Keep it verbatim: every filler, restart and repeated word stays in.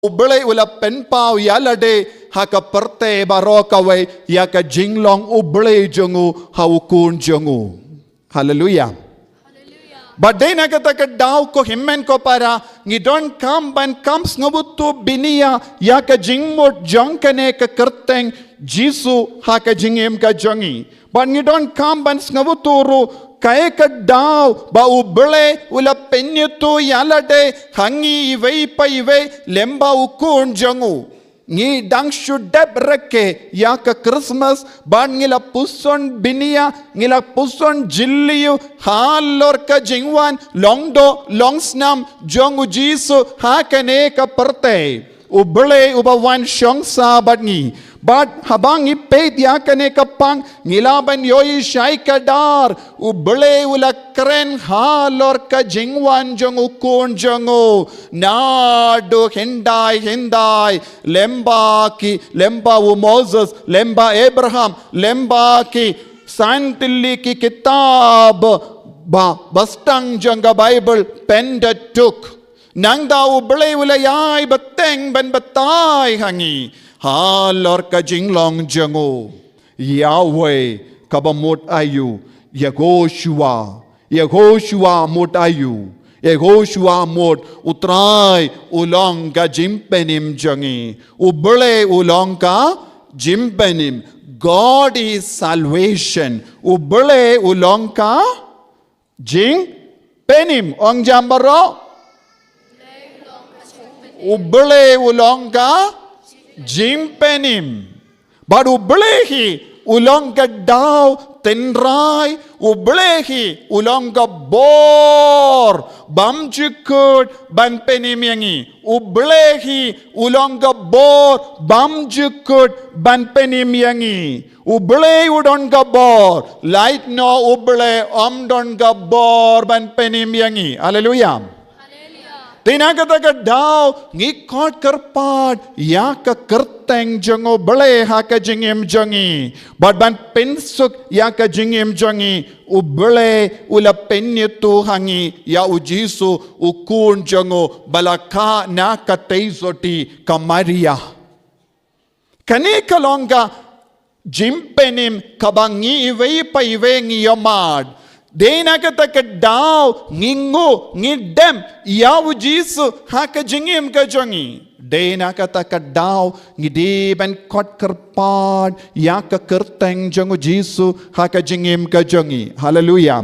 U Blei u la pynpaw ïa lade ha ka pyrthei baroh kawei ïa ka jinglong U Blei jong u ha u khun jong u. Haleluia. Bad dei na kata ka daw ko hynmen ko para, ngi donkam ban kham sngewthuh bniah ïa ka jingmut jong kane ka kyrteng Jisu ha ka jingim ka jong ngi. Bad ngi donkam ban sngewthuh ruh kaei ka daw ba U Blei u la pynïathuh ïa lade ha ngi iwei pa iwei lem bad u khun jong u. Ngi dang shu dep rakhe ïa ka Christmas, bad ngi la puson bniah, ngi la puson jylliew halor ka jingwan long doh long snam jong u Jisu ha kane ka pyrthei. U Blei uba wan shong sah bad ngi. Bad haba ngi peit ïa kane ka phang, ngi lah ban ïohi shai kdar, U Blei u la kren halor ka jingwan jong u khun jong u. Naduh hyndai hyndai, lem bad ki, lem bad u Moses, lem bad Abraham, lem bad ki san tylli ki kitab ba, ba sdang jong ka Baibl, Pentateuch. Nangta U Blei u la ïai bteng ban batai ha ngi halor ka jinglong jong u. Yahweh, kaba mut aiu, Yehoshua, Yehoshua mut aiu, Yehoshua mut U Trai u long ka jingpynim jong ngi. U Blei u long ka jingpynim. God is salvation. U Blei u long ka jingpynim. Ong jam baroh. U Blei u long ka jingpynim. Bad U Blei hi u long ka daw tynrai, U Blei hi u long ka bor bymjukut ban pynim ïa ngi. U Blei hi u long ka bor bymjukut ban pynim ïa ngi. U Blei u don ka bor, lait noh U Blei um don ka bor ban pynim ïa ngi. Haleluia. Te na kata ka daw ngi khot kyrpad ïa ka kyrteng jong U Blei ha ka jingim jong ngi. Bad ban pynsuk ïa ka jingim jong ngi, U Blei u la pynïathuh ha ngi ïa u Jisu u khun jong u ba la kha na ka teisotti ka Maria. Kane ka long ka jingpynim kaba ngi iwei pa iwei ngi ïohmad. Dei na kata ka daw ngi nguh, ngi dem ïa u Jisu ha ka jingim ka jong ngi. Dei na kata ka daw ngi dei ban khot kyrpad ïa ka kyrteng jong u Jisu ha ka jingim ka jong ngi. Haleluia.